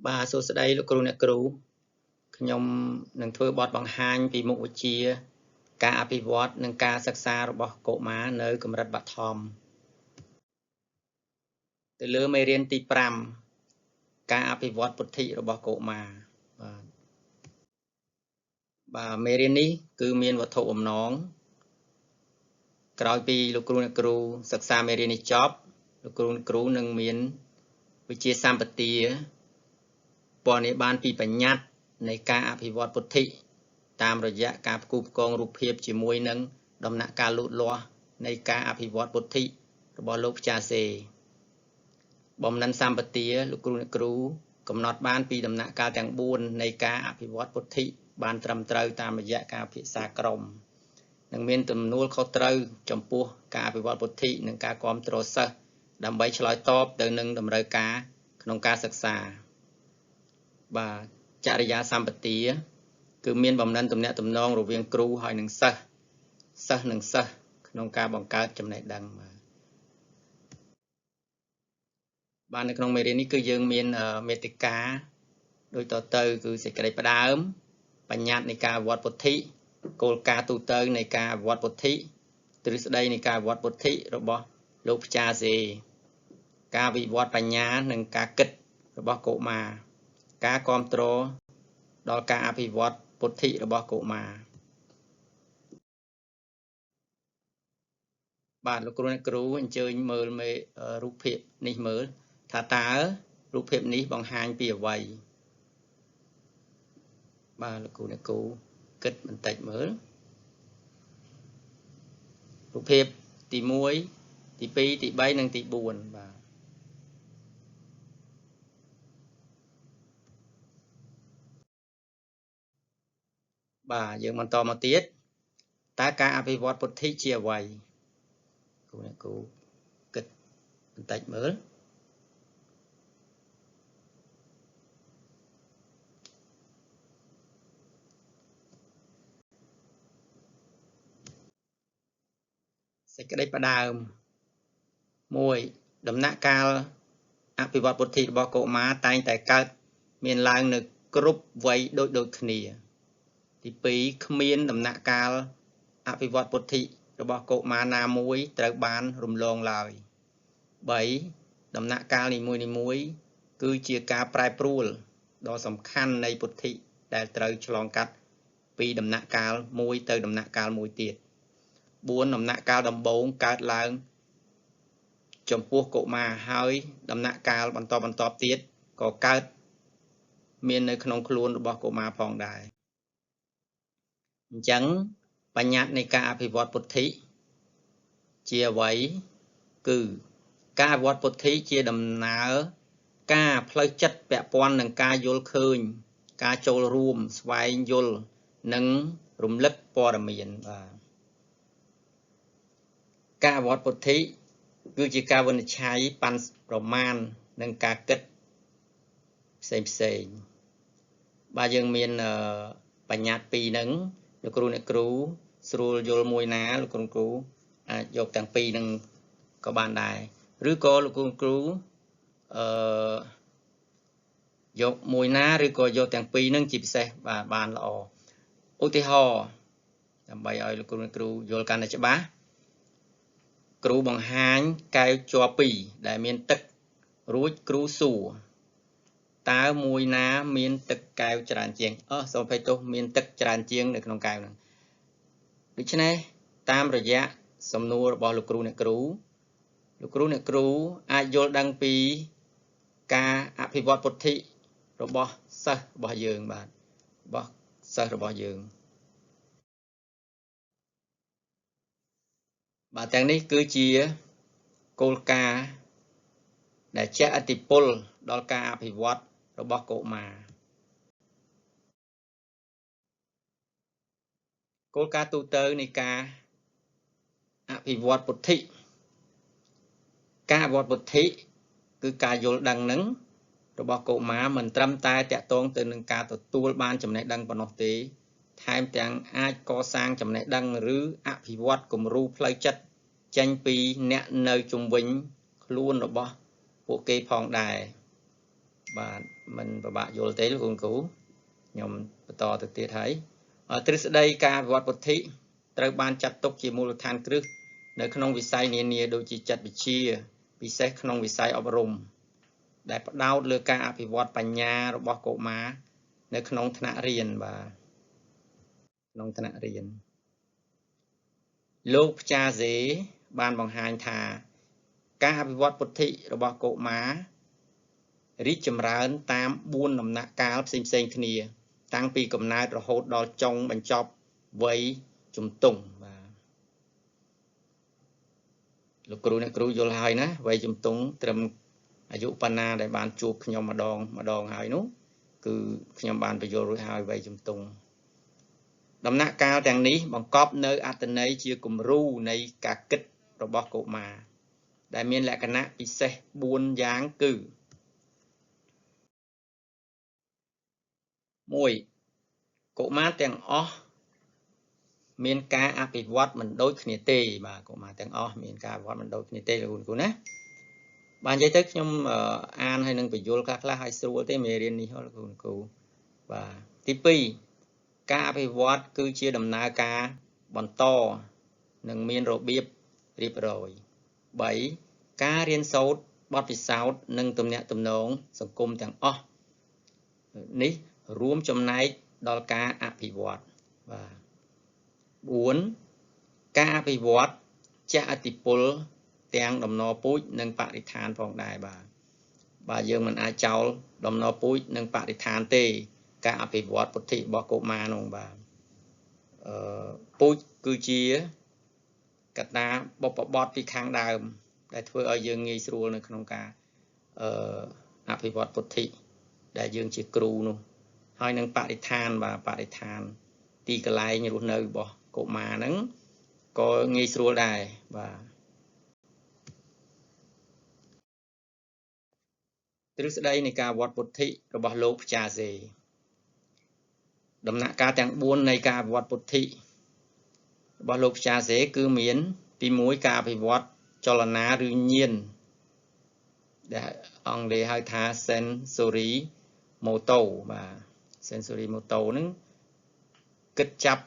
បាទសួស្តីលោកគ្រូអ្នកគ្រូខ្ញុំនឹងធ្វើបទបង្ហាញពីមុខវិជ្ជាការអភិវឌ្ឍនិងការសិក្សារបស់កុមារនៅកម្រិតបឋមទៅលើមេរៀនទី5ការអភិវឌ្ឍពុទ្ធិរបស់កុមារបាទមេរៀននេះគឺមានវត្ថុបំណងក្រោយពីលោកគ្រូអ្នកគ្រូសិក្សាមេរៀននេះចប់លោកគ្រូអ្នកគ្រូនឹងមានវិជ្ជាសម្បទាពណ៌នាបានពីបញ្ញត្តិនៃការអភិវឌ្ឍពុទ្ធិតាមរយៈការផ្គូផ្គងរូបភាពជាមួយនឹងដំណាក់កាលលូតលាស់នៃការអភិវឌ្ឍពុទ្ធិរបស់លោកផ្ចាសេបំណិនសម្បទាលោកគ្រូអ្នកគ្រូកំណត់បានពីដំណាក់កាលទាំង4នៃការអភិវឌ្ឍពុទ្ធិបានត្រឹមត្រូវតាមរយៈការពិភាក្សាក្រុមនិងមានទំនួលខុសត្រូវចំពោះការអភិវឌ្ឍពុទ្ធិនិងការគាំទ្រសិស្សដើម្បីឆ្លើយតបទៅនឹងតម្រូវការក្នុងការសិក្សាបាទចរិយាសម្បទាគឺមានបំណិនទំនាក់ទំនងរវាងគ្រូហើយនិងសិស្សសិស្សនិងសិស្សក្នុងការបង្កើតចំណេះដឹងបាទនៅក្នុងមេរៀននេះគឺយើងមានមេតិកាដូចតទៅគឺសេចក្តីផ្ដើមបញ្ញត្តិនៃការអវត្តពុទ្ធិគោលការណ៍ទូទៅនៃការអវត្តពុទ្ធិទ្រឹស្ដីនៃការអវត្តពុទ្ធិរបស់លោកផ្ចាសេការវិវត្តបញ្ញានិងការគិតរបស់កុមារការគាំទ្រដល់ការអភិវឌ្ឍពុទ្ធិរបស់កុមារបាទលោកគ្រូអ្នកគ្រូអញ្ជើញមើលមេរូបភាពនេះមើលថាតើរូបភាពនេះបង្ហាញពីអ្វីបាទលោកគ្រូអ្នកគ្រូគិតបន្តិចមើលរូបភាពទី1ទី2ទី3និងទី4បាទបាទយើងបន្តមកទៀតតើការអភិវឌ្ឍពុទ្ធិជាអ្វីគ្រូអ្នកគ្រូគិតបន្តិចមើលសេចក្តីផ្ដើម1ដំណាក់កាលអភិវឌ្ឍពុទ្ធិរបស់កុមារតែងតែកើតមានឡើងនៅគ្រប់វ័យដូចគ្នាទី2គ្មានដំណាក់កាលអភិវឌ្ឍពុទ្ធិរបស់កុមារណាមួយត្រូវបានរំលងឡើយ3ដំណាក់កាលនីមួយៗគឺជាការប្រែប្រួលដ៏សំខាន់នៃពុទ្ធិដែលត្រូវឆ្លងកាត់ពីដំណាក់កាលមួយទៅដំណាក់កាលមួយទៀត4ដំណាក់កាលដំបូងកើតឡើងចំពោះកុមារហើយដំណាក់កាលបន្តបន្ទាប់ទៀតក៏កើតមាននៅក្នុងខ្លួនរបស់កុមារផងដែរអញ្ចឹងបញ្ញត្តិនៃការអភិវឌ្ឍពុទ្ធិជាអ្វីគឺការអភិវឌ្ឍពុទ្ធិជាដំណើរការផ្លូវចិត្តពាក់ព័ន្ធនឹងការយល់ឃើញការចូលរួមស្វែងយល់និងរំលឹកព័ត៌មានបាទការអភិវឌ្ឍពុទ្ធិគឺជាការវិនិច្ឆ័យប៉ាន់ប្រមាណនិងការគិតផ្សេងៗបាទយើងមានបញ្ញត្តិពីរហ្នឹងលោកគ្រូអ្នកគ្រូស្រួលយល់មួយណាលោកគ្រូគ្រូអាចយកទាំងពីរហ្នឹងក៏បានដែរឬក៏លោកគ្រូគ្រូយកមួយណាឬក៏យកទាំងពីរហ្នឹងជាពិសេសបាទបានល្អឧទាហរណ៍ដើម្បីឲ្យលោកគ្រូអ្នកគ្រូយល់កាន់តែច្បាស់គ្រូបង្ហាញកែវជ័រ2ដែលមានទឹករួចគ្រូសួរតើមួយណាមានទឹកកែវច្រើនជាងសូមអភ័យទោសមានទឹកច្រើនជាងនៅក្នុងកែវហ្នឹងដូច្នេះតាមរយៈសំណួររបស់លោកគ្រូអ្នកគ្រូលោកគ្រូអ្នកគ្រូអាចយល់ដឹងពីការអភិវឌ្ឍពុទ្ធិរបស់សិស្សរបស់យើងបាទរបស់សិស្សរបស់យើងបាទទាំងនេះគឺជាគោលការណ៍ដែលជះឥទ្ធិពលដល់ការអភិវឌ្ឍរបស់កុមារគោលការណ៍ទូទៅនៃការអភិវឌ្ឍពុទ្ធិការអភិវឌ្ឍពុទ្ធិគឺការយល់ដឹងនឹងរបស់កុមារមិនត្រឹមតែតាក់ទងទៅនឹងការទទួលបានចំណេះដឹងប៉ុណ្ណោះទេថែមទាំងអាចកសាងចំណេះដឹងឬអភិវឌ្ឍគំរូផ្លូវចិត្តចេញពីអ្នកនៅជុំវិញខ្លួនរបស់ពួកគេផងដែរ បាទមិនពិបាកយល់ទេលោកគ្រូខ្ញុំបន្តទៅទៀតហើយទ្រឹស្ដីការអភិវឌ្ឍពុទ្ធិត្រូវបានចាត់ទុកជាមូលដ្ឋានគ្រឹះនៅក្នុងវិស័យនានាដូចជាចិត្តវិទ្យាពិសេសក្នុងវិស័យអប់រំដែលផ្ដោតលើការអភិវឌ្ឍបញ្ញារបស់កុមារនៅក្នុងថ្នាក់រៀនបាទក្នុងថ្នាក់រៀនលោកផ្ចាសេបានបង្ហាញថាការអភិវឌ្ឍពុទ្ធិរបស់កុមាររីកចម្រើនតាម4ដំណាក់កាលផ្សេងៗគ្នាតាំងពីកំណើតរហូតដល់ចុងបញ្ចប់វ័យជំទង់បាទលោកគ្រូអ្នកគ្រូយល់ហើយណាវ័យជំទង់ត្រឹមអាយុប៉ុណ្ណាដែលបានជួបខ្ញុំម្ដងហើយនោះគឺខ្ញុំបានបញ្យល់រួចហើយវ័យជំទង់ដំណាក់កាលទាំងនេះបង្កប់នៅអត្ថន័យជាគំរូនៃការគិតរបស់កុមារដែលមានលក្ខណៈពិសេស4យ៉ាងគឺ1កុមារទាំងអស់មានការអភិវឌ្ឍមិនដូចគ្នាទេបាទកុមារទាំងអស់មានការអភិវឌ្ឍមិនដូចគ្នាទេលោកគ្រូណាបាទនិយាយទៅខ្ញុំអានហើយនឹងបញ្យល់ខ្លះៗឲ្យស្រួលទេមេរៀននេះលោកគ្រូបាទទី2ការអភិវឌ្ឍគឺជាដំណើរការបន្តនិងមានរបៀបរៀបរយ3ការរៀនសូត្របទពិសោធន៍និងទំនាក់ទំនងសង្គមទាំងអស់នេះរួមចំណែកដល់ការអភិវឌ្ឍបាទ4ការអភិវឌ្ឍជះឥទ្ធិពលទាំងដំណពូជនិងបរិស្ថានផងដែរបាទបាទយើងមិនអាចចោលដំណពូជនិងបរិស្ថានទេការអភិវឌ្ឍពុទ្ធិរបស់កុមារនោះបាទពូជគឺជាកត្តាបុព្វបុត្រពីខាងដើមដែលធ្វើឲ្យយើងងាយស្រួលនៅក្នុងការអភិវឌ្ឍពុទ្ធិដែលយើងជាគ្រូនោះហើយនឹងបរិស្ថានបាទបរិស្ថានទីកន្លែងរស់នៅរបស់កុមារហ្នឹងក៏ងាយស្រួលដែរបាទទ្រឹស្ដីនៃការវត្តពុទ្ធិរបស់លោកផ្ចាសេដំណាក់កាលទាំង4នៃការអភិវឌ្ឍពុទ្ធិរបស់លោកផ្ចាសេគឺមានទី1ការអភិវឌ្ឍចលនាឬញាណដែលអង់គ្លេសហៅថា sensory motor បាទ sensory motor ហ្នឹងគិតចាប់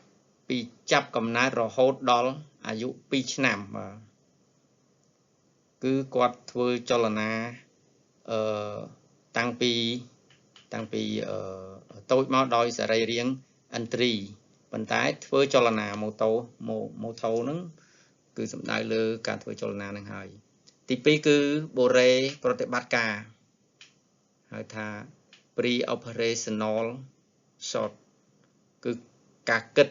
ពីចាប់កំណើតរហូតដល់អាយុ2ឆ្នាំបាទគឺគាត់ធ្វើចលនាតាំងពីតូចមកដោយសរីរាង្គឥន្ទ្រីប៉ុន្តែធ្វើចលនាម៉ូតូហ្នឹងគឺសំដៅលើការធ្វើចលនាហ្នឹងហើយទី2គឺបុរេប្រតិបត្តិការហៅថា pre operational shot គឺការគិត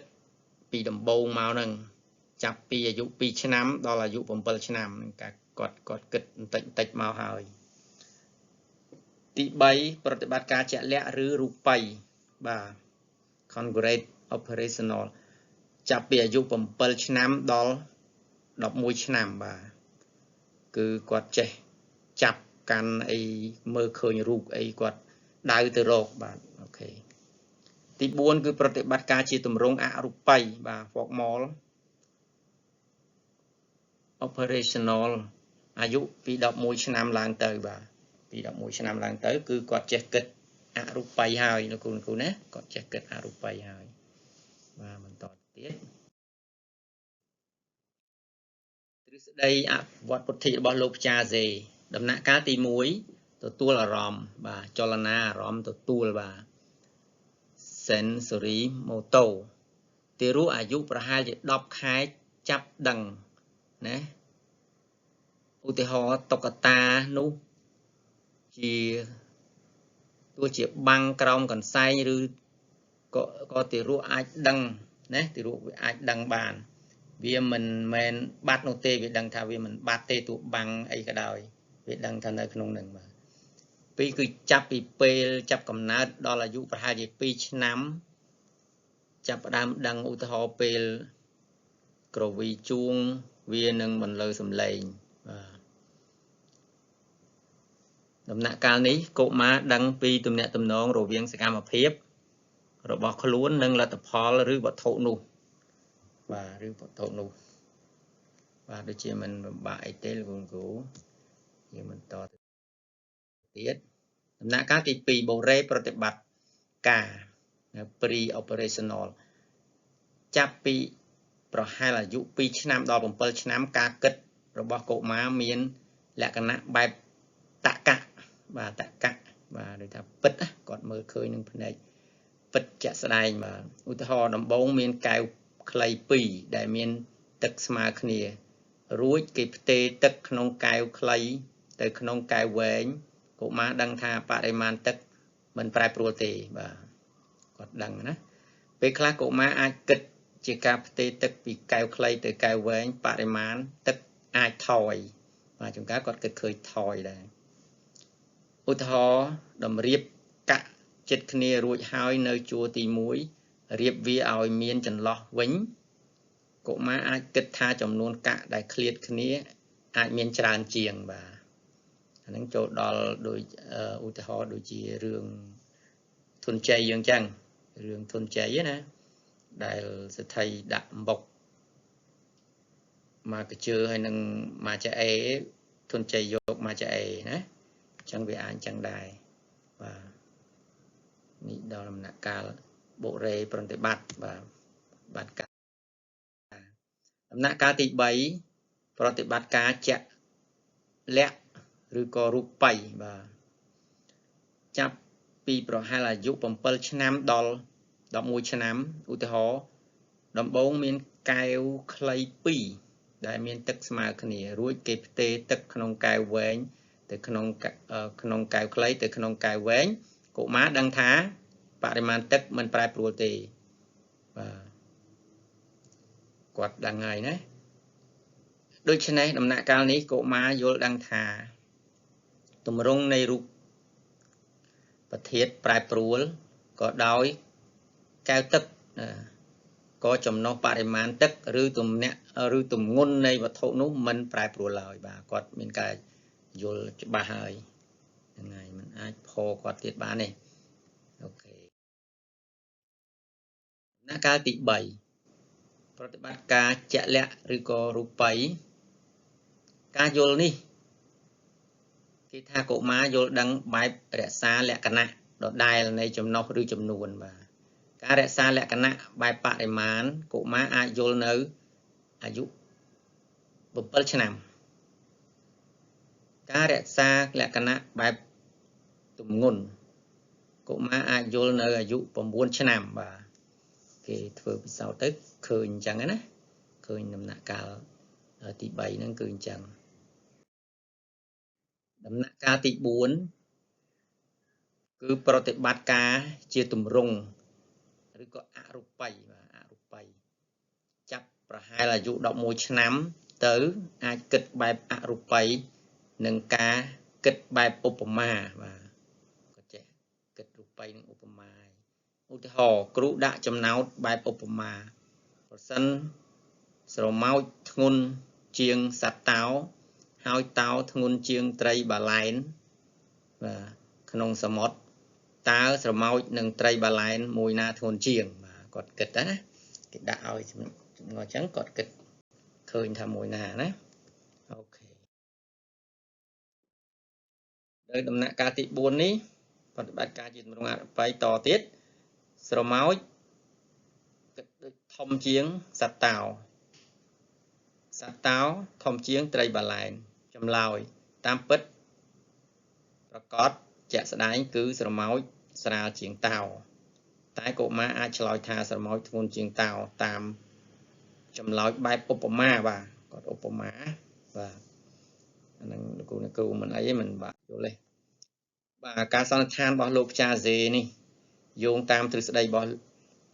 ពីដំបូងមកហ្នឹងចាប់ពីអាយុ2ឆ្នាំដល់អាយុ7ឆ្នាំហ្នឹងការគាត់គិតបន្តិចៗមកហើយទី3ប្រតិបត្តិការជាក់លាក់ឬរូបីបាទ concrete operational ចាប់ពីអាយុ7ឆ្នាំដល់11ឆ្នាំបាទគឺគាត់ចេះចាប់កាន់អីមើលឃើញរូបអីគាត់ដៅទៅរកបាទអូខេទី4គឺប្រតិបត្តិការជាទម្រង់អរូបីបាទ formal operational អាយុពី11ឆ្នាំឡើងទៅបាទពី11ឆ្នាំឡើងទៅគឺគាត់ចេះគិតអរូបីហើយលោកគ្រូណាគាត់ចេះគិតអរូបីហើយបាទបន្តទៀតទ្រឹស្ដីអភិវឌ្ឍពុទ្ធិរបស់លោកផ្ចាសេដំណាក់កាលទី1ទទួលអារម្មណ៍បាទចលនាអារម្មណ៍ទទួលបាទ sensory motor ទារកអាយុប្រហែលជា10ខែចាប់ដឹងណាឧទាហរណ៍តុក្កតានោះជាទោះជាបាំងក្រោមកន្សែងឬក៏ទារកអាចដឹងណាទារកវាអាចដឹងបានវាមិនមែនបាត់នោះទេវាដឹងថាវាមិនបាត់ទេទោះបាំងអីក៏ដោយវាដឹងថានៅក្នុងនឹងបាទពីរគឺចាប់ពីពេលចាប់កំណើតដល់អាយុប្រហែលជា2ឆ្នាំចាប់ផ្ដើមដឹងឧទាហរណ៍ពេលក្រវីជួងវានឹងបន្លឺសំឡេងបាទដំណាក់កាលនេះកុមារដឹងពីទំនាក់ទំនងរវាងសកម្មភាពរបស់ខ្លួននិងលទ្ធផលឬវត្ថុនោះបាទឬវត្ថុនោះបាទដូចជាមិនពិបាកអីទេលោកគ្រូយើងបន្តទៀត ដំណាក់កាលទី2បុរេប្រតិបត្តិការ pre operational ចាប់ពីប្រហែលអាយុ2ឆ្នាំដល់7ឆ្នាំការគិតរបស់កុមារមានលក្ខណៈបែបតកៈបាទតកៈបាទដូចថាពិតគាត់មើលឃើញនឹងភ្នែកពិតជាក់ស្ដែងបាទឧទាហរណ៍ដំបូងមានកែវខ្លី2ដែលមានទឹកស្មើគ្នារួចគេផ្ទេរទឹកក្នុងកែវខ្លីទៅក្នុងកែវវែងកុមារដឹងថាបរិមាណទឹកមិនប្រែប្រួលទេបាទគាត់ដឹងណាពេលខ្លះកុមារអាចគិតជាការផ្ទេរទឹកពីកែវខ្លីទៅកែវវែងបរិមាណទឹកអាចថយបាទជួនកាលគាត់គិតឃើញថយដែរឧទាហរណ៍តម្រៀបកាក់ចិត្តគ្នារួចហើយនៅជួរទី1រៀបវាឲ្យមានចន្លោះវិញកុមារអាចគិតថាចំនួនកាក់ដែលឃ្លាតគ្នាអាចមានច្រើនជាងបាទអាហ្នឹងចូលដល់ដូចឧទាហរណ៍ដូចជារឿងធនជ័យយើងចឹងរឿងធនជ័យណាដែលសេដ្ឋីដាក់អំបុកមកកជើហើយនឹងមកចាអេធនជ័យយកមកចាអេណាអញ្ចឹងវាអាចចឹងដែរបាទនេះដល់ដំណាក់កាលបុរេប្រតិបត្តិបាទបាទការដំណាក់កាលទី3ប្រតិបត្តិការជាក់លាក់ឬក៏រូបិយបាទចាប់ពីប្រហែលអាយុ7ឆ្នាំដល់11ឆ្នាំឧទាហរណ៍ដំបូងមានកែវខ្លី2ដែលមានទឹកស្មើគ្នារួចគេផ្ទេរទឹកក្នុងកែវវែងទៅក្នុងកែវខ្លីទៅក្នុងកែវវែងកុមារដឹងថាបរិមាណទឹកមិនប្រែប្រួលទេបាទគាត់ដឹងហើយណាដូច្នេះដំណាក់កាលនេះកុមារយល់ដឹងថាទម្រង់នៃរូបធាតុប្រែប្រួលក៏ដោយកែវទឹកក៏ចំណុះបរិមាណទឹកឬទំនាក់ឬទម្ងន់នៃវត្ថុនោះមិនប្រែប្រួលឡើយបាទគាត់មានការយល់ច្បាស់ហើយហ្នឹងហើយมันអាចផគាត់ទៀតបានទេអូខេដំណាក់កាលទី3ប្រតិបត្តិការជាក់លាក់ឬក៏រូបិយការយល់នេះគេថាកុមារយល់ដឹងបែបរក្សាលក្ខណៈដដែលនៃចំណុះឬចំនួនបាទការរក្សាលក្ខណៈបែបបរិមាណកុមារអាចយល់នៅអាយុ7ឆ្នាំការរក្សាលក្ខណៈបែបទម្ងន់កុមារអាចយល់នៅអាយុ9ឆ្នាំបាទគេធ្វើពិសោធន៍ទៅឃើញអញ្ចឹងណាឃើញដំណាក់កាលទី3ហ្នឹងគឺអញ្ចឹងដំណាក់កាលទី4គឺប្រតិបត្តិការជាទម្រង់ឬក៏អរូបីបាទអរូបីចាប់ប្រហែលអាយុ11ឆ្នាំទៅអាចគិតបែបអរូបីនិងការគិតបែបឧបមាបាទក៏ចេះគិតរូបីនិងឧបមាឧទាហរណ៍គ្រូដាក់ចំណោទបែបឧបមាប្រសិនស្រមោចធ្ងន់ជាងសត្វតោហើយតោធ្ងន់ជាងត្រីបាឡែនបាទក្នុងសមុទ្រតើស្រមោចនិងត្រីបាឡែនមួយណាធ្ងន់ជាងបាទគាត់គិតណាគេដាក់ឲ្យចំណងអញ្ចឹងគាត់គិតឃើញថាមួយណាណាអូខេនៅដំណាក់កាលទី4នេះប្រតិបត្តិការជាទម្រង់អរូបីតទៀតស្រមោចគិតដូចធំជាងសត្វតោសត្វតោធំជាងត្រីបាឡែនចម្លើយតាមពិតប្រកបជាក់ស្ដែងគឺស្រមោចស្រាលជាងតោតែកុមារអាចឆ្លើយថាស្រមោចធ្ងន់ជាងតោតាមចម្លើយបែបឧបមាបាទគាត់ឧបមាបាទអានឹងលោកគ្រូអ្នកគ្រូមិនអីទេមិនបាទយល់ទេបាទការសន្និដ្ឋានរបស់លោកចាសេនេះយោងតាមទ្រឹស្ដីរបស់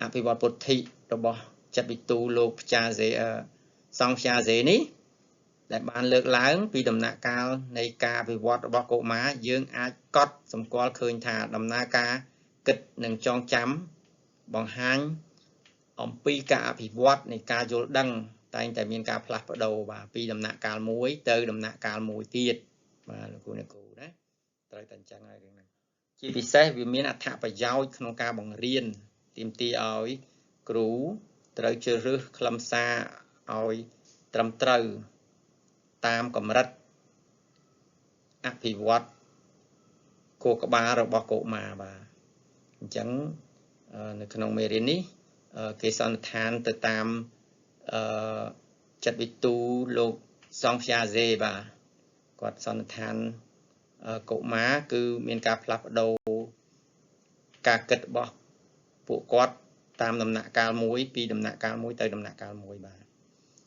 អភិវឌ្ឍពុទ្ធិរបស់ចិត្តវិទូលោកចាសេសង្ឃចាសេនេះដែលបានលើកឡើងពីដំណាក់កាលនៃការអភិវឌ្ឍរបស់កុមារយើងអាចកត់សម្គាល់ឃើញថាដំណើរការគិតនិងចងចាំបង្ហាញអំពីការអភិវឌ្ឍនៃការយល់ដឹងតែងតែមានការផ្លាស់ប្ដូរបាទពីដំណាក់កាលមួយទៅដំណាក់កាលមួយទៀតបាទលោកគ្រូអ្នកគ្រូណាត្រូវតែអញ្ចឹងហើយរឿងហ្នឹងជាពិសេសវាមានអត្ថប្រយោជន៍ក្នុងការបង្រៀនទាមទារឲ្យគ្រូត្រូវជ្រើសរើសខ្លឹមសារឲ្យត្រឹមត្រូវតាមកម្រិតអភិវឌ្ឍ ខួរក្បាលរបស់កុមារបាទអញ្ចឹងនៅក្នុងមេរៀននេះគេសន្និដ្ឋានទៅតាមចិត្តវិទូលោកសង់ព្យាសេបាទគាត់សន្និដ្ឋានកុមារគឺមានការផ្លាស់ប្ដូរការគិតរបស់ពួកគាត់តាមដំណាក់កាលមួយពីដំណាក់កាលមួយទៅដំណាក់កាលមួយបាទ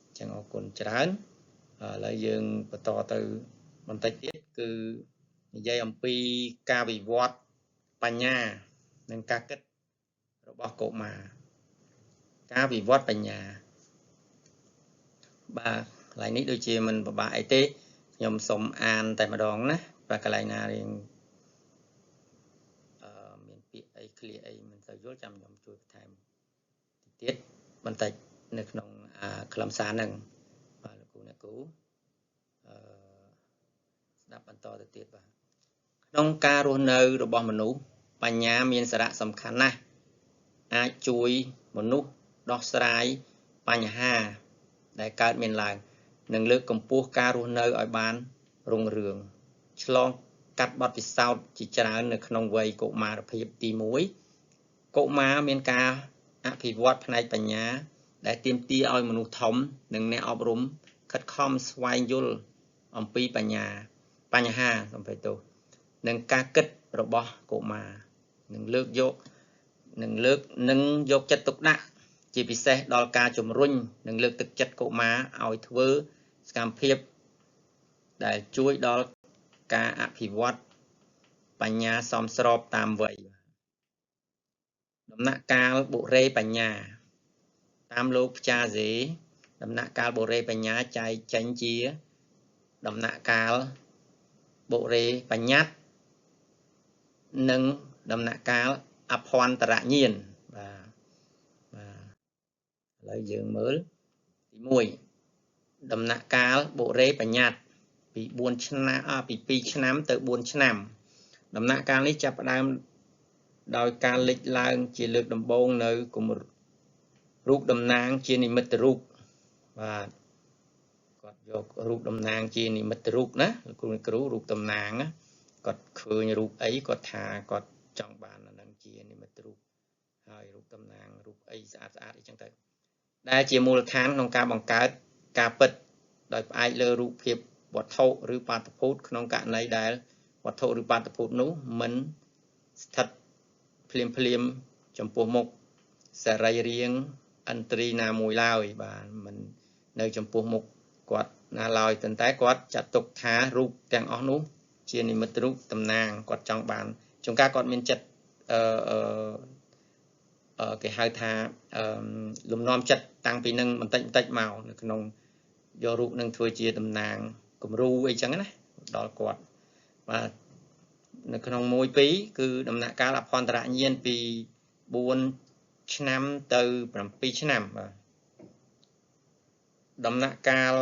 អញ្ចឹងអរគុណច្រើនឥឡូវយើងបន្តទៅបន្តិចទៀតគឺនិយាយអំពីការវិវត្តបញ្ញានិងការគិតរបស់កុមារការវិវត្តបញ្ញាបាទកន្លែងនេះដូចជាមិនពិបាកអីទេខ្ញុំសូមអានតែម្ដងណាបាទកន្លែងណារៀងមានពាក្យអីឃ្លាអីមិនសូវយល់ចាំខ្ញុំជួយបន្ថែមទៀតបន្តិចនៅក្នុងខ្លឹមសារហ្នឹងបាទលោកគ្រូអ្នកគ្រូស្ដាប់បន្តទៅទៀតបាទក្នុងការរស់នៅរបស់មនុស្សបញ្ញាមានសារៈសំខាន់ណាស់អាចជួយមនុស្សដោះស្រាយបញ្ហាដែលកើតមានឡើងនិងលើកកម្ពស់ការរស់នៅឲ្យបានរុងរឿងឆ្លងកាត់បទពិសោធន៍ជាច្រើននៅក្នុងវ័យកុមារភាពទី1កុមារមានការអភិវឌ្ឍផ្នែកបញ្ញាដែលទាមទារឲ្យមនុស្សធំនិងអ្នកអប់រំខិតខំស្វែងយល់អំពីបញ្ហាសំភេទោនិងការគិតរបស់កុមារនឹងលើកយកនឹងលើកនឹងយកចិត្តទុកដាក់ជាពិសេសដល់ការជំរុញនិងលើកទឹកចិត្តកុមារឲ្យធ្វើសកម្មភាពដែលជួយដល់ការអភិវឌ្ឍបញ្ញាសមស្របតាមវ័យដំណាក់កាលបុរេបញ្ញាតាមលោកផ្ចាសេដំណាក់កាលបុរេបញ្ញាចែកចេញជាដំណាក់កាលបុរេបញ្ញត្តិនិងដំណាក់កាលអភន្តរញាណបាទបាទឥឡូវយើងមើលទី1ដំណាក់កាលបុរេបញ្ញត្តិពី4ឆ្នាំពី2ឆ្នាំទៅ4ឆ្នាំដំណាក់កាលនេះចាប់ផ្ដើមដោយការលេចឡើងជាលើកដំបូងនៅគំរូបតំណាងជានិមិត្តរូបបាទគាត់យករូបតំណាងជានិមិត្តរូបណាលោកគ្រូរូបតំណាងណាគាត់ឃើញរូបអីគាត់ថាគាត់ចង់បានអានឹងជានិមិត្តរូបហើយរូបតំណាងរូបអីស្អាតស្អាតអីចឹងទៅដែលជាមូលដ្ឋានក្នុងការបង្កើតការពិតដោយផ្អែកលើរូបភាពវត្ថុឬបាតុភូតក្នុងករណីដែលវត្ថុឬបាតុភូតនោះមិនស្ថិតភ្លាមភ្លាមចំពោះមុខសរីរាង្គឥន្ទ្រីណាមួយឡើយបាទមិននៅចំពោះមុខគាត់ណាឡើយប៉ុន្តែគាត់ចាត់ទុកថារូបទាំងអស់នោះជានិមិត្តរូបតំណាងគាត់ចង់បានជួនកាលគាត់មានចិត្តគេហៅថាលំនាំចិត្តតាំងពីនឹងបន្តិចបន្តិចមកនៅក្នុងយករូបនឹងធ្វើជាតំណាងគំរូអីចឹងណាដល់គាត់បាទនៅក្នុង1 2គឺដំណាក់កាលអភន្តរញាណពី4ឆ្នាំទៅ7ឆ្នាំបាទដំណាក់កាល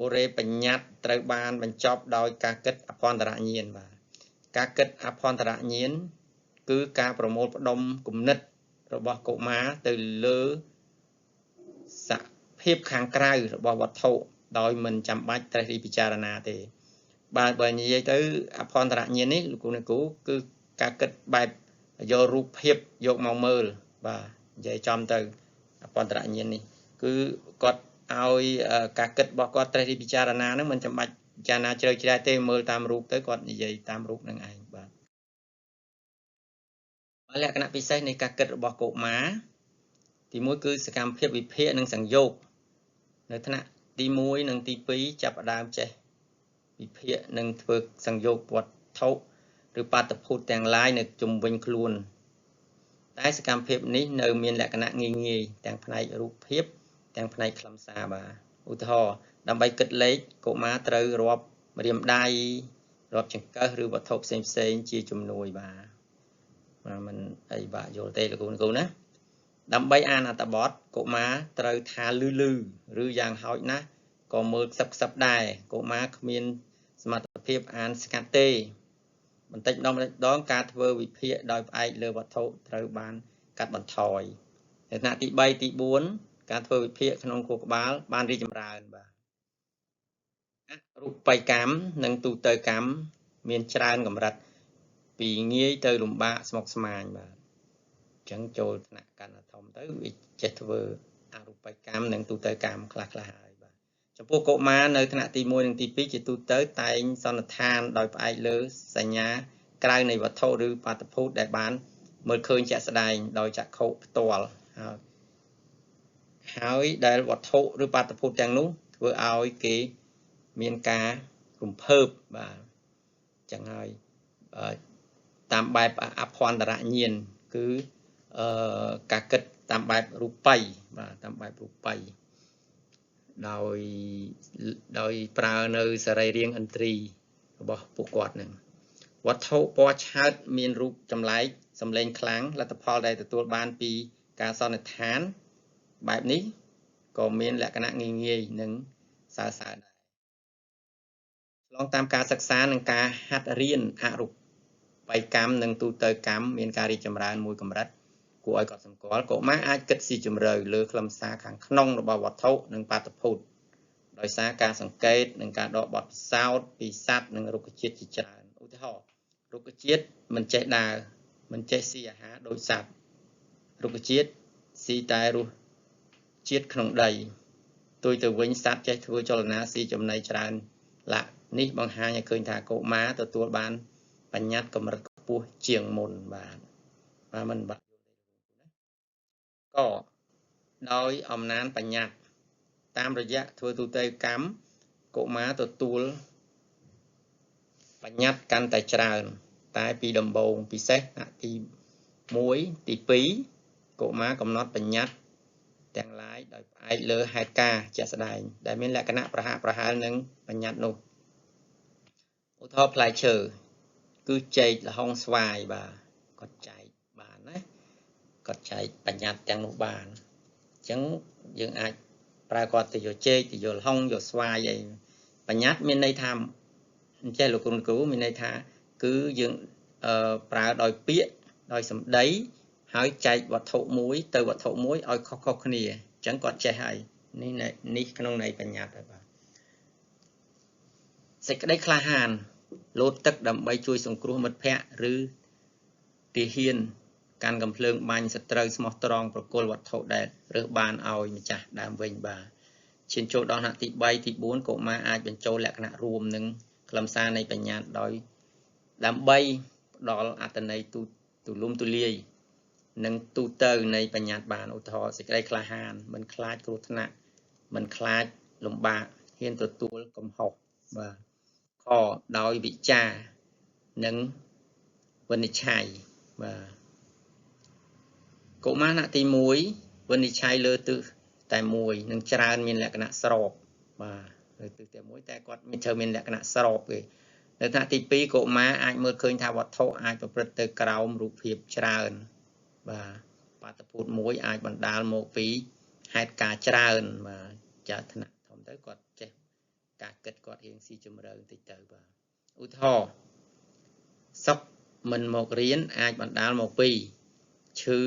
បុរេបញ្ញត្តិត្រូវបានបញ្ចប់ដោយការគិតអភន្តរញាណបាទការគិតអភន្តរញាណគឺការប្រមូលផ្ដុំគំនិតរបស់កុមារទៅលើសភាពខាងក្រៅរបស់វត្ថុដោយមិនចាំបាច់ត្រេះរិះពិចារណាទេបាទបើនិយាយទៅអភន្តរញាណនេះលោកគ្រូអ្នកគ្រូគឺការគិតបែបយករូបភាពយកមកមើលបាទនិយាយចំទៅអភន្តរញាណនេះគឺគាត់ឲ្យការគិតរបស់គាត់ត្រេះរិះពិចារណាហ្នឹងមិនចាំបាច់ពិចារណាជ្រៅជ្រះទេមើលតាមរូបទៅគាត់និយាយតាមរូបនឹងឯងបាទលក្ខណៈពិសេសនៃការគិតរបស់កុមារទី1គឺសកម្មភាពវិភាគនិងសង្យោគនៅថ្នាក់ទី1និងទី2ចាប់ផ្ដើមចេះវិភាគនិងធ្វើសង្យោគវត្ថុឬបាតុភូតទាំងឡាយនៅជុំវិញខ្លួនតែសកម្មភាពនេះនៅមានលក្ខណៈងាយងាយទាំងផ្នែករូបភាពទាំងផ្នែកខ្លឹមសារបាទឧទាហរណ៍ដើម្បីគិតលេខកុមារត្រូវរាប់ម្រាមដៃរាប់ចង្កឹះឬវត្ថុផ្សេងផ្សេងជាជំនួយបាទមិនអីបាក់យល់ទេលោកគ្រូណាដើម្បីអានអត្ថបទកុមារត្រូវថាលឺលឺឬយ៉ាងហោចណាស់ក៏មើលខ្សឹបខ្សឹបដែរកុមារគ្មានសមត្ថភាពអានស្ងាត់ទេបន្តិចម្ដងម្ដងការធ្វើវិភាគដោយផ្អែកលើវត្ថុត្រូវបានកាត់បន្ថយនៅថ្នាក់ទី3ទី4ការធ្វើវិភាគក្នុងខួរក្បាលបានរីកចម្រើនបាទអរូបិយកម្មនិងទូទៅកម្មមានច្រើនកម្រិត ពីងាយទៅលំបាកស្មុគស្មាញបាទអញ្ចឹងចូលថ្នាក់កាន់តែធំទៅវាចេះធ្វើអរូបកម្មនិងទូទៅកម្មខ្លះខ្លះហើយបាទចំពោះកុមារនៅថ្នាក់ទី1និងទី2ជាទូទៅតែងសន្និដ្ឋានដោយផ្អែកលើសញ្ញាក្រៅនៃវត្ថុឬបាតុភូតដែលបានមើលឃើញជាក់ស្ដែងដោយចក្ខុផ្ទាល់ហើយដែលវត្ថុឬបាតុភូតទាំងនោះធ្វើឲ្យគេមានការរំភើបបាទអញ្ចឹងហើយតាមបែបអភន្តរញាណគឺការគិតតាមបែបរូបិយបាទតាមបែបរូបិយដោយប្រើនៅសរីរាង្គឥន្ទ្រីរបស់ពួកគាត់នឹងវត្ថុពណ៌ឆើតមានរូបចម្លែកសម្លេងខ្លាំងលទ្ធផលដែលទទួលបានពីការសន្និដ្ឋានបែបនេះក៏មានលក្ខណៈងាយងាយនិងសើសើរដែរឆ្លងតាមការសិក្សានិងការហាត់រៀនអរូបិយកម្មនិងទូទៅកម្មមានការរីកចម្រើនមួយកម្រិតគួរឲ្យកត់សម្គាល់កុមារអាចគិតស៊ីជម្រៅលើខ្លឹមសារខាងក្នុងរបស់វត្ថុនិងបាតុភូតដោយសារការសង្កេតនិងការដកបទពិសោធន៍ពីសត្វនិងរុក្ខជាតិជាច្រើនឧទាហរណ៍រុក្ខជាតិមិនចេះដើរមិនចេះស៊ីអាហារដូចសត្វរុក្ខជាតិស៊ីតែរសជាតិក្នុងដីផ្ទុយទៅវិញសត្វចេះធ្វើចលនាស៊ីចំណីច្រើនឡាក់នេះបង្ហាញឲ្យឃើញថាកុមារទទួលបានបញ្ញត្តិកម្រិតខ្ពស់ជាងមុនបាទបាទមិនបាក់ក៏ដោយអំណាចបញ្ញត្តិតាមរយៈធ្វើទូទៅកម្មកុមារទទួលបញ្ញត្តិកាន់តែច្រើនតែពីដំបូងពិសេសថ្នាក់ទី1ទី2កុមារកំណត់បញ្ញត្តិទាំងឡាយដោយផ្អែកលើហេតុការណ៍ជាក់ស្ដែងដែលមានលក្ខណៈប្រហាក់ប្រហែលនឹងបញ្ញត្តិនោះឧទាហរណ៍ផ្លែឈើគឺចេកល្ហុងស្វាយបាទគាត់ចែកបានណាគាត់ចែកបញ្ញត្តិទាំងនោះបានអញ្ចឹងយើងអាចប្រើគាត់ទៅយកចេកទៅយកល្ហុងយកស្វាយអីបញ្ញត្តិមានន័យថាអញ្ចេះលោកគ្រូមានន័យថាគឺយើងប្រើដោយពាក្យដោយសម្ដីហើយចែកវត្ថុមួយទៅវត្ថុមួយឲ្យខុសៗគ្នាអញ្ចឹងគាត់ចេះហើយនេះក្នុងន័យបញ្ញត្តិហើយបាទសេចក្តីក្លាហានលោតទឹកដើម្បីជួយសង្គ្រោះមិត្តភ័ក្តិឬទាហានកាន់កំភ្លើងបាញ់សត្រូវស្មោះត្រង់ប្រគល់វត្ថុដែលរើសបានឲ្យម្ចាស់ដើមវិញបាទឈានចូលដល់ថ្នាក់ទី3ទី4កុមារអាចបញ្ចូលលក្ខណៈរួមនឹងខ្លឹមសារនៃបញ្ញត្តិដោយដើម្បីផ្ដល់អត្ថន័យទូលំទូលាយនិងទូទៅនៃបញ្ញត្តិបានឧទាហរណ៍សេចក្តីក្លាហានមិនខ្លាចគ្រោះថ្នាក់មិនខ្លាចលំបាកហ៊ានទទួលកំហុសបាទខដោយវិចារនិងវិនិច្ឆ័យបាទកុមារថ្នាក់ទី1វិនិច្ឆ័យលើទិសតែមួយនឹងច្រើនមានលក្ខណៈស្របបាទលើទិសតែមួយតែគាត់មានត្រូវមានលក្ខណៈស្របគេនៅថ្នាក់ទី2កុមារអាចមើលឃើញថាវត្ថុអាចប្រព្រឹត្តទៅក្រោមរូបភាពច្រើនបាទបាតុភូតមួយអាចបណ្ដាលមកពីហេតុការណ៍ច្រើនបាទចាថ្នាក់ធំទៅគាត់ចេះការគិតគាត់រៀងស៊ីជម្រៅបន្តិចទៅបាទឧទាហរណ៍សុកមិនមករៀនអាចបណ្ដាលមកពីឈឺ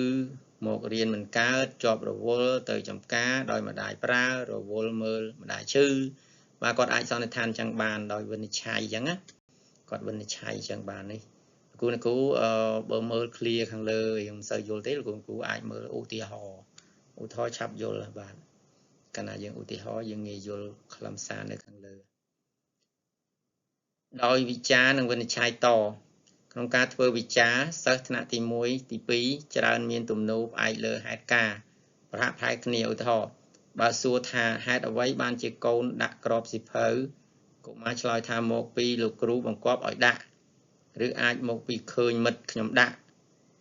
មករៀនមិនកើតជាប់រវល់ទៅចំការដោយម្ដាយប្រើរវល់មើលម្ដាយឈឺបាទគាត់អាចសន្និដ្ឋានចឹងបានដោយវិនិច្ឆ័យចឹងណាគាត់វិនិច្ឆ័យចឹងបាននេះគ្រូបើមើល clear ខាងលើយើងមិនសូវយល់ទេលោកគ្រូអាចមើលឧទាហរណ៍ឧទាហរណ៍ឆាប់យល់បាទកាលណាយើងឧទាហរណ៍យើងងាយយល់ខ្លឹមសារនៅខាងលើដោយវិចារនិងវិនិច្ឆ័យតក្នុងការធ្វើវិចារសិស្សថ្នាក់ទី1ទី2ច្រើនមានទំនោរផ្អែកលើហេតុការណ៍ប្រហាក់ប្រហែលគ្នាឧទាហរណ៍បើសួរថាហេតុអ្វីបានជាកូនដាក់ក្របសៀវភៅកុមារឆ្លើយថាមកពីលោកគ្រូបង្គាប់ឲ្យដាក់ឬអាចមកពីឃើញមិត្តខ្ញុំដាក់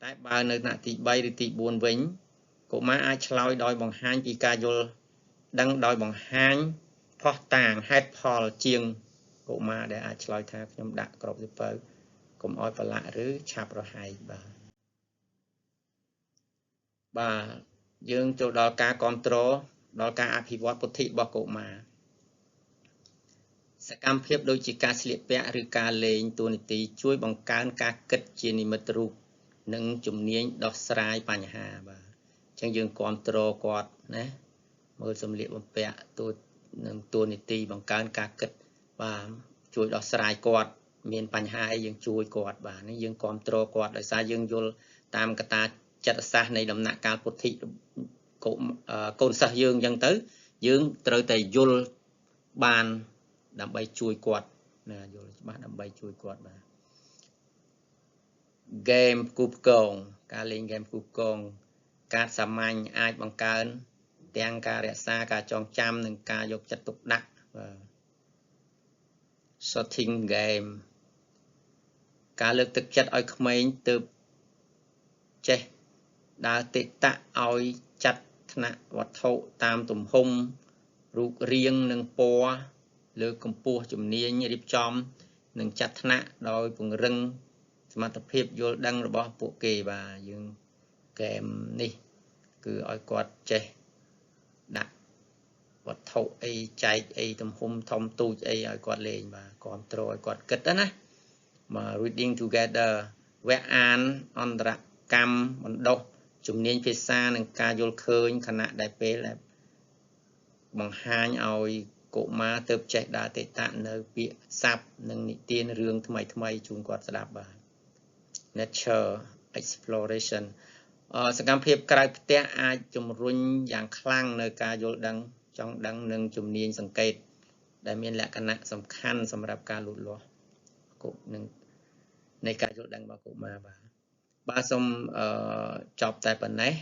តែបើនៅថ្នាក់ទី3ឬទី4វិញកុមារអាចឆ្លើយដោយបង្ហាញពីការយល់ដឹងដោយបង្ហាញភស្តុតាងហេតុផលជាងកុមារដែលអាចឆ្លើយថាខ្ញុំដាក់ក្របសៀវភៅកុំឲ្យប្រឡាក់ឬឆាប់រហែកបាទបាទយើងចូលដល់ការគ្រប់គ្រងដល់ការអភិវឌ្ឍពុទ្ធិរបស់កុមារសកម្មភាពដូចជាការស្លៀកពាក់ឬការលេងតួនាទីជួយបង្កើនការគិតជានិមិត្តរូបនិងជំនាញដោះស្រាយបញ្ហាបាទអញ្ចឹងយើងគ្រប់គ្រងគាត់ណាមើលសម្លៀកបំពាក់តួនឹងតួនាទីបង្កើនការគិតបាទជួយដោះស្រាយគាត់ មានបញ្ហាអីយើងជួយគាត់បាទនេះយើងគ្រប់គ្រងគាត់ដោយសារយើងយល់តាមកត្តាចិត្តសាស្ត្រនៃដំណាក់កាលពុទ្ធិកូនសិស្សយើងអញ្ចឹងទៅយើងត្រូវតែយល់បានដើម្បីជួយគាត់ណាយល់ច្បាស់ដើម្បីជួយគាត់បាទហ្គេមគូផ្គងការលេងហ្គេមគូផ្គងកាតសាមញ្ញអាចបង្កើនទាំងការរក្សាការចងចាំនិងការយកចិត្តទុកដាក់បាទ sorting game ការលើកទឹកចិត្តឲ្យក្មេងទើបចេះដើរតិតៈឲ្យចាត់ថ្នាក់វត្ថុតាមទំហំរូបរាងនិងពណ៌លើកកម្ពស់ជំនាញរៀបចំនិងចាត់ថ្នាក់ដោយពង្រឹងសមត្ថភាពយល់ដឹងរបស់ពួកគេបាទយើងហ្គេមនេះគឺឲ្យគាត់ចេះដាក់វត្ថុអីចែកអីទំហំធំទូចអីឲ្យគាត់លេងបាទគ្រប់គ្រងឲ្យគាត់គិតណាបាទ reading together វគ្គអានអន្តរកម្មបណ្ដុះជំនាញភាសានិងការយល់ឃើញខណៈដែលពេលដែលបង្ហាញឲ្យកុមារទៅចេះដើរតេតៈនៅពាក្យស័ព្ទនិងនិទានរឿងថ្មីថ្មីជូនគាត់ស្ដាប់បាទ nature exploration សកម្មភាពក្រៅផ្ទះអាចជំរុញយ៉ាងខ្លាំងនៅការយល់ដឹងចង់ដឹងនិងជំនាញសង្កេតដែលមានលក្ខណៈសំខាន់សម្រាប់ការលូតលាស់គុនឹងនៃការយល់ដឹងរបស់កុមារបាទបាទសូមអឺចប់តែប៉ុណ្ណេះ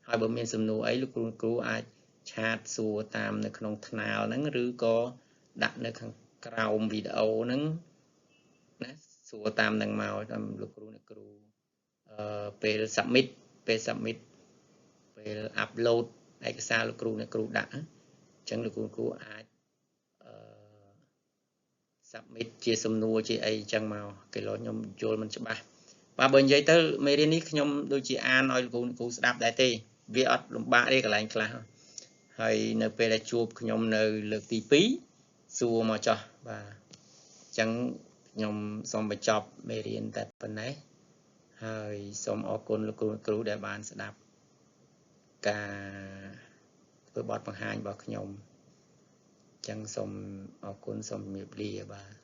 ហើយបើមានសំណួរអីលោកគ្រូគ្រូអាចឆាតសួរតាមនៅក្នុងថ្នាលហ្នឹងឬក៏ដាក់នៅខាងក្រោមវីដេអូហ្នឹងណាសួរតាមនឹងមកតាមលោកគ្រូអ្នកគ្រូអឺពេល submit ពេល submit ពេល upload ឯកសារលោកគ្រូអ្នកគ្រូដាក់អញ្ចឹងលោកគ្រូគ្រូអាចអឺ submit ជាសំណួរជាអីអញ្ចឹងមកគេលោខ្ញុំយល់មិនច្បាស់បាទបើនិយាយទៅមេរៀននេះខ្ញុំដូចជាអានឲ្យលោកគ្រូអ្នកគ្រូស្ដាប់ដែរទេវាអត់លំបាកទេកន្លែងខ្លះហើយនៅពេលដែលជួបខ្ញុំនៅលើកទី2សួរមកចោះបាទអញ្ចឹងខ្ញុំសូមបញ្ចប់មេរៀនតែប៉ុណ្ណេះហើយសូមអរគុណលោកគ្រូគ្រូដែលបានស្ដាប់ការធ្វើបទបង្ហាញរបស់ខ្ញុំអញ្ចឹងសូមអរគុណសូមជម្រាបលាបាទ។